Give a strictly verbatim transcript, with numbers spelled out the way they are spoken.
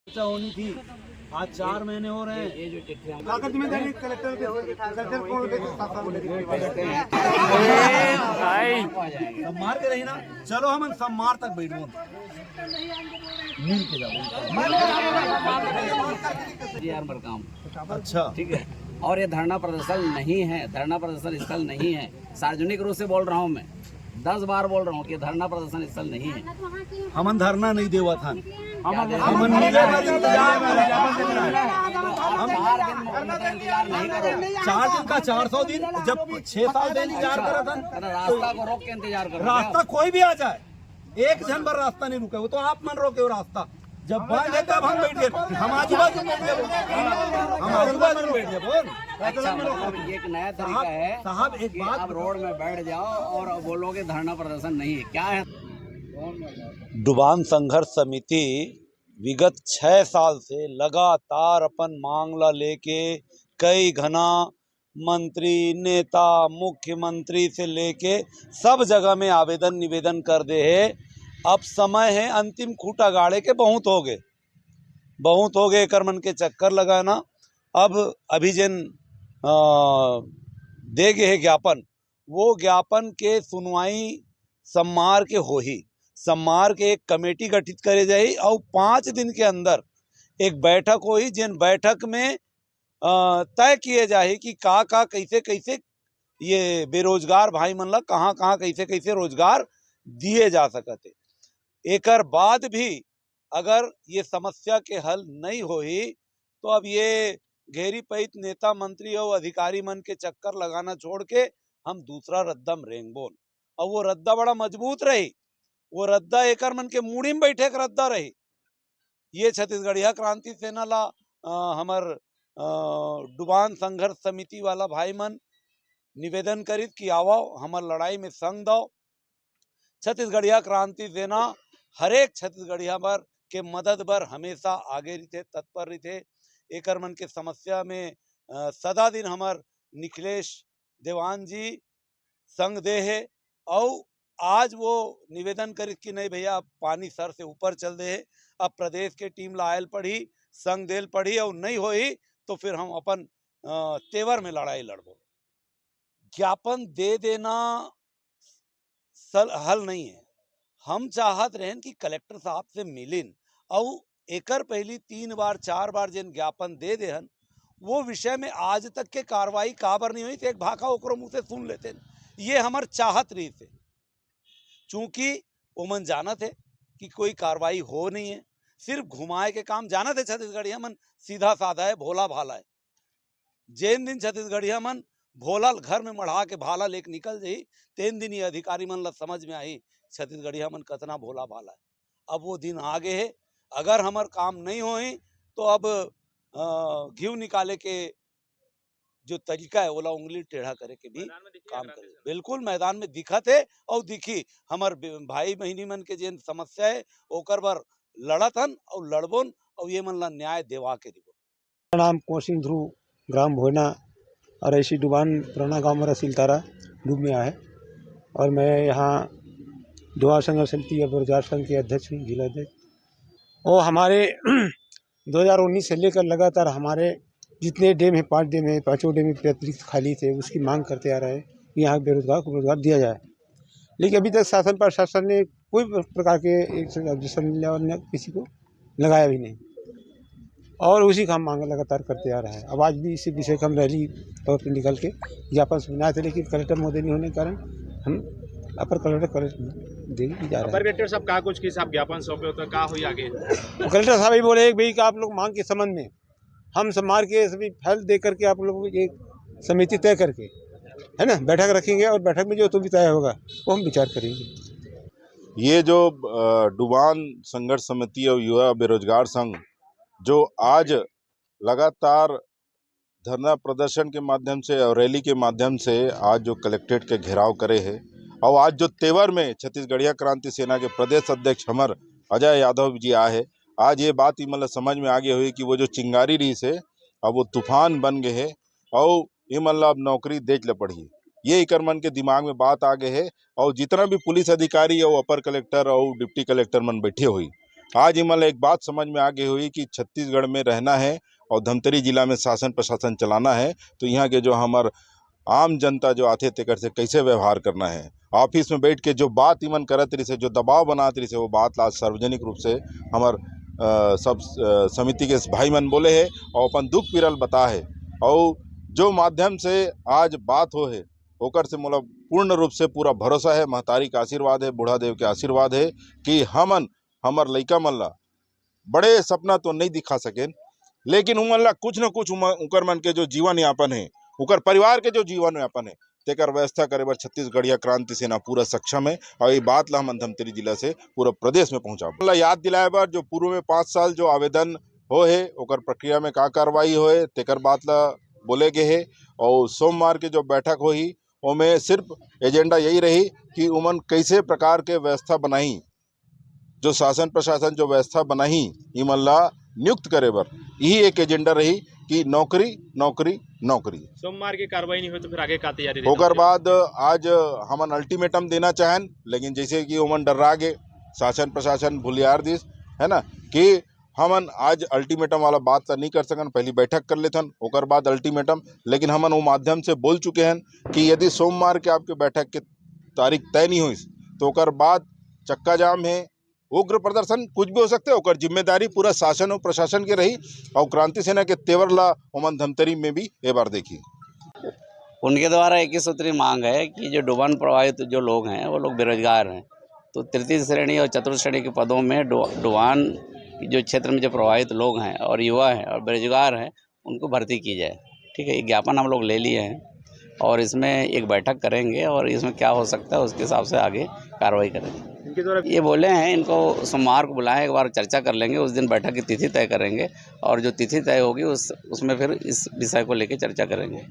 चर्चा होनी थी, आज चार महीने हो रहे हैं। कागज में जाइए, कलेक्टर के, कलेक्टर कौन देखे, सात साल में देखे। सम्मार के रही ना, चलो हम सम्मार तक बैठो, मिल के जाओ। यार मलकाम, अच्छा, ठीक है। और ये धरना प्रदर्शन नहीं है, धरना प्रदर्शन स्थल नहीं है। सार्वजनिक रूप से बोल रहा हूँ मैं, दस बार बोल रहा हूँ कि धरना प्रदर्शन स्थल नहीं है। हमन धरना नहीं देवत हन, क्या दे- हमन मिले बर इंतजार में हन। चार दिन, मतलब, इंतजार नहीं करो। चार दिन का चार सौ दिन, जब छह साल से इंतजार करत हन, अरे, रास्ता को रोक के इंतजार करो। रास्ता कोई भी आ जाए, एक झन बर रास्ता नहीं रुके, वो तो आप मन रोके हो रास्ता। जब बंद है तब हम बैठ गए, हम आजू बाजू में बैठ गए, हम आजू बाजू में बैठ गए। बोल। अच्छा, मतलब, ये एक नया तरीका है साहब, एक कि बात आप रोड में बैठ जाओ और बोलोगे धरना प्रदर्शन नहीं है, क्या है? डुबान संघर्ष समिति विगत छह साल से लगातार अपन मांग ला लेके कई घना मंत्री, नेता, मुख्यमंत्री से लेके सब जगह में आवेदन निवेदन कर दे हे। अब समय है अंतिम खूंटा गाड़े के, बहुत हो गए, बहुत हो गए एकर मन के चक्कर लगाना। अब अभी जेन अ, दे गे हे ज्ञापन, वो ज्ञापन के सुनवाई सम्मार के होही। सम्मार के एक कमेटी गठित करे जाही और पाँच दिन के अंदर एक बैठक होही, जेन बैठक में अ, तय किए जाही कि का का, कैसे कैसे ये बेरोजगार भाई मन ला कहाँ कहाँ, कैसे कैसे रोजगार दिए जा सकत हे। एकर बाद भी अगर ये समस्या के हल नहीं होही, तो अब ये घेरी पइत नेता मंत्री और अधिकारी मन के चक्कर लगाना छोड़ के हम दूसरा रद्दा में रेंगबोन। और वो रद्दा बड़ा मजबूत रही, वो रद्दा एकर मन के मुड़ी में बैठे के रद्दा रही। ये छत्तीसगढ़िया क्रांति सेना ला अ, हमर अ, डुबान संघर्ष समिति वाला भाई मन निवेदन करित कि आवव, हमर लड़ाई में संग दव। छत्तीसगढ़िया क्रांति सेना हरेक छत्तीसगढ़िया बर के मदद बर हमेशा आगे रहिथे, तत्पर रहिथे। एकर मन के समस्या में अ, सदा दिन हमर निखिलेश देवान जी संग दे हे। अउ आज वो निवेदन करिस कि नहीं भैया, अब पानी सर से ऊपर चल दे हे, अब प्रदेश के टीम ला आयल पड़ही, संग देल पड़ही, अउ नहीं होही तो फिर हम अपन अ, तेवर में लड़ाई लड़बो। ज्ञापन दे देना सल, हल नहीं है। हम चाहत रहन कि कलेक्टर साहब से मिलिन, अउ एकर पहली तीन बार, चार बार जेन ज्ञापन दे देहन, वो विषय में आज तक के कार्रवाई काबर नहीं होइस, एक भाखा ओकरो मुंह से सुन लेते। ये हमर चाहत रहिस हे, चूंकि ओमन जानत हे कि कोई कार्रवाई हो नहीं है, सिर्फ घुमाए के काम। जानत हे छत्तीसगढ़िया मन सीधा साधा है, भोला भाला है। जेन दिन छत्तीसगढ़िया मन भोला ल घर में मढ़ा के भाला लेके निकल जाही, तेन दिन ये अधिकारी मन ला समझ में आही छत्तीसगढ़िया मन कतना भोला भाला है। अब वो दिन आ गे हे। अगर हमर काम नहीं होही तो अब अ, घीव निकाले के जो तरीका है, ओला उंगली टेढ़ा करे के भी काम करे। बिल्कुल मैदान में दिखत हे अउ दिखी। हमर बे-, भाई बहिनी मन के जेन समस्या है, ओकर बर लड़त हन अउ लड़बोन, अउ ये मन ला न्याय देवा के रिबो। मेरा नाम कोसिंग ध्रुव, ग्राम भोयना, और ऐसी डुबान पुराना गांव मेरा सिलतारा डूब में आया है। और मैं यहाँ डुबान संघर्ष समिति या बेरोजगार संघ के अध्यक्ष हूँ, जिला अध्यक्ष। और हमारे दो हज़ार उन्नीस से लेकर लगातार हमारे जितने डैम हैं, पांच डैम हैं, पांचों डैम के अतिरिक्त खाली थे, उसकी मांग करते आ रहे हैं कि यहाँ बेरोजगार को रोजगार दिया जाए। लेकिन अभी तक शासन प्रशासन ने कोई प्रकार के एक से objection नहीं लिया और न किसी को लगाया भी नहीं। और उसी का हम मांग लगातार करते आ रहे हैं। अब आज भी इसी विषय का हम रैली तौर पर निकल के ज्ञापन सुनाए थे, लेकिन कलेक्टर महोदय नहीं होने के कारण हम अपर कलेक्टर, कलेक्टर देने जा रहे अपर हैं। कलेक्टर साहब, का कुछ किस आप ज्ञापन सौंपे हो तो का हुई आगे? तो कलेक्टर साहब ये बोले, भाई, कि आप लोग मांग के संबंध में हम समार के सभी फैल दे करके आप लोगों को एक समिति तय करके, है ना, बैठक रखेंगे और बैठक में जो तो भी तय होगा, वो हम विचार करेंगे। ये जो अ, डुबान संघर्ष समिति और युवा बेरोजगार संघ जो आज लगातार धरना प्रदर्शन के माध्यम से और रैली के माध्यम से आज जो कलेक्ट्रेट के घेराव करे हे और आज जो तेवर में छत्तीसगढ़िया क्रांति सेना के प्रदेश अध्यक्ष हमर अजय यादव जी आए हे, आज ये बात इमन ला समझ में आ गई हुई कि वो जो चिंगारी रहिस हे, अब वो तूफान बन गए हे और इमन ला अब नौकरी देच ल पड़ही। ये इकर मन के दिमाग में बात आ गए हे और जितना भी पुलिस अधिकारी और अपर कलेक्टर और डिप्टी कलेक्टर मन बैठे हुई, आज इमन ला एक बात समझ में आ गई होही कि छत्तीसगढ़ में रहना हे अउ धमतरी जिला में शासन प्रशासन चलाना हे, तो इहाँ के जो हमर आम जनता जो आथे, तेकर से कइसे व्यवहार करना हे। ऑफिस में बइठ के जो बात इमन करत रहिस हे, जो दबाव बनात रहिस हे, वो बात ला आज सार्वजनिक रूप से हमर, अ, सब, अ, समिति के भाई मन बोले हे अउ अपन दुख पीरा ल बताए हे। अउ जो माध्यम से आज बात होहे, ओकर से मोला पूर्ण रूप से पूरा भरोसा हे, महतारी के आशीर्वाद हे, बूढ़ा देव के आशीर्वाद हे कि हमन, हमर लइका मन ला बड़े सपना तो नइ दिखा सकेन, लेकिन उमन ला कुछ न कुछ उम-, उकर मन के जो जीवन यापन हे, उकर परिवार के जो जीवन यापन हे, तेकर व्यवस्था करे बर छत्तीसगढ़िया क्रांति सेना पूरा सक्षम हे। अउ ये बात ला हमन धमतरी जिला से पूरा प्रदेश में पहुंचाबो। ला याद दिलाए बर जो पूर्व में पाँच साल जो आवेदन होहे, ओकर प्रक्रिया में का कार्रवाई होहे, तेकर बात ला बोले गे हे। अउ सोमवार के जो बैठक होही, ओमे सिर्फ एजेंडा यही रही कि उमन कइसे प्रकार के व्यवस्था बनाही, जो शासन प्रशासन जो व्यवस्था बनाही, इमन ला नियुक्त करे बर यही एक एजेंडा रही कि नौकरी, नौकरी, नौकरी। सोमवार के कार्रवाई नहीं होय तो फिर आगे का तैयारी रही? ओकर बाद आज हमन अल्टीमेटम देना चाहेन, लेकिन जैसे कि ओमन डर्रा गे, शासन प्रशासन भुलियार दिस, है ना, कि हमन आज अल्टीमेटम वाला बात ला नहीं कर सकन, पहली बैठक कर लेथन, ओकर बाद अल्टीमेटम। लेकिन हमन वो माध्यम से बोल चुके हैं कि यदि सोमवार के आपके बैठक के तारीख तय नहीं होइस, तो ओकर बाद चक्का जाम हे, उग्र प्रदर्शन, कुछ भी हो सकते, ओकर जिम्मेदारी पूरा शासन और प्रशासन के रही। और क्रांति सेना के तेवर ला ओमन धमतरी में भी ए बार देखी। उनके द्वारा एक ही सूत्री मांग है कि जो डुबान प्रभावित जो लोग हैं, वो लोग बेरोजगार हैं, तो तृतीय श्रेणी और चतुर्थ श्रेणी के पदों में डु-, डुबान जो क्षेत्र में जो प्रभावित लोग हैं और युवा हैं और बेरोजगार हैं, उनको भर्ती की जाए। ठीक है, ये ज्ञापन हम लोग ले लिए हैं और इसमें एक बैठक करेंगे और इसमें क्या हो सकता है, उसके हिसाब से आगे कार्रवाई करेंगे। इनके द्वारा ये बोले हैं, इनको सोमवार को बुलाएं, एक बार चर्चा कर लेंगे, उस दिन बैठक की तिथि तय करेंगे और जो तिथि तय होगी, उस, उसमें फिर इस विषय को लेकर चर्चा करेंगे।